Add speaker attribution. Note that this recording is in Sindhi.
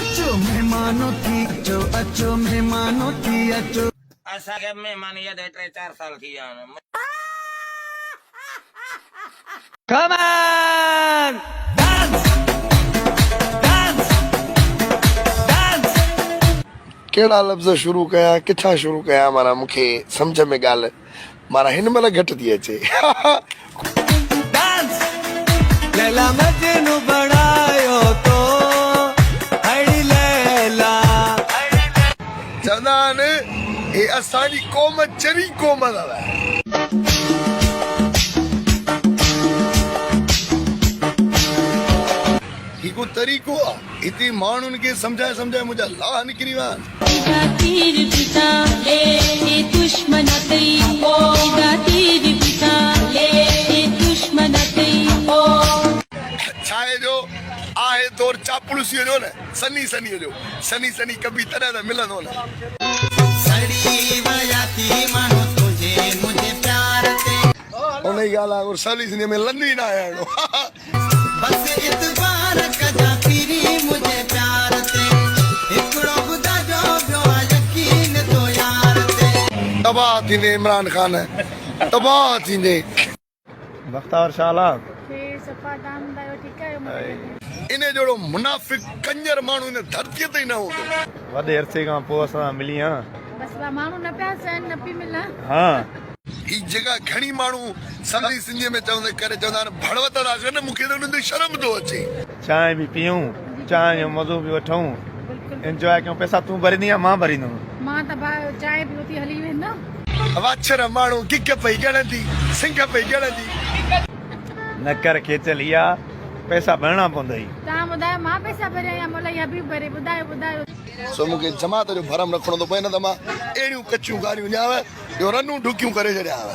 Speaker 1: اچو مهمانو ٿي اچو اچو مهمانو ٿي اچو.
Speaker 2: اسان کي مهمان يڏي ٽي چار سال ٿي ويا آهن.
Speaker 1: Come on! Dance! Dance! Dance!
Speaker 3: ڪهڙا لفظ شروع ڪيان ڪٿان شروع ڪيان معنيٰ مون کي سمجهه ۾ ڳالهه معنيٰ هن مهل گهٽ ٿي اچي.
Speaker 1: ڊانس ليلا مجنون بڻايو تو هڙي ليلا.
Speaker 3: چوندا آهن هي اسان جي قوم چري قوم اٿو. هي ڪو طريقو آ هتي ماڻهن کي سمجهائي سمجهائي منهنجا لاهه نڪري ويا آهن. ڇاهي جو آهي دور چاپلوسيء جو نه سني سنيء جو سني سني ڪبي تڏهن ته ملندو نه. انهيء ڳالهه وانگر سولي سنڌيء ۾ لنڊ ئي ناهي هڻڻو.
Speaker 1: بس اعتبار ڪجان پرين منهنجي پيار تي هڪڙو خدا جو ٻيو آ يقين تو يار تي.
Speaker 3: تباهه ٿيندين عمران خان تباهه ٿيندين.
Speaker 4: بختاور شال آ.
Speaker 5: خير صفا تان ٻڌايو ٺيڪ آهيو مون کي.
Speaker 3: انهي جهڙو منافق ڪنجر ماڻهو هن ڌرتيء تي ئي نه هوندو.
Speaker 4: وڏي عرصي کان پوء اسان سان ملين ها.
Speaker 5: بس وا ماڻهو نه پيا سهن نه پي ملان.
Speaker 4: ها.
Speaker 3: هي جيڪا گهڻي ماڻهو سنڌي سنڌيء ۾ چوندي ڪري چوندا آهن ڀڙوت ٿا ڪن مون کي ته انهن تي شرم ٿو اچي.
Speaker 4: چانهه به پيئون چانهه جو مزو به وٺون انجواء ڪيون پئسا تون ڀريندين يا مان ڀريندم.
Speaker 5: مان ته ڀاء چانهه پي اٿي هلي ويندم.
Speaker 3: واڇر ماڻهو گگ پئي ڳڻندي سنگهه پئي ڳڻندي.
Speaker 4: نه ڪر کيچل اها پئسا ڀرڻا پوندئي.
Speaker 5: توهان ٻڌايو مان پئسا ڀريان يا مولائي حبيب ڀري ٻڌايو ٻڌايو.
Speaker 3: سو مون کي جماعت جو ڀرم رکڻو ٿو پئي نه ته مان اهڙيون ڪچيون گاريون ڏيانو جو رنون ڍڪيون ڪري ڇڏيانو.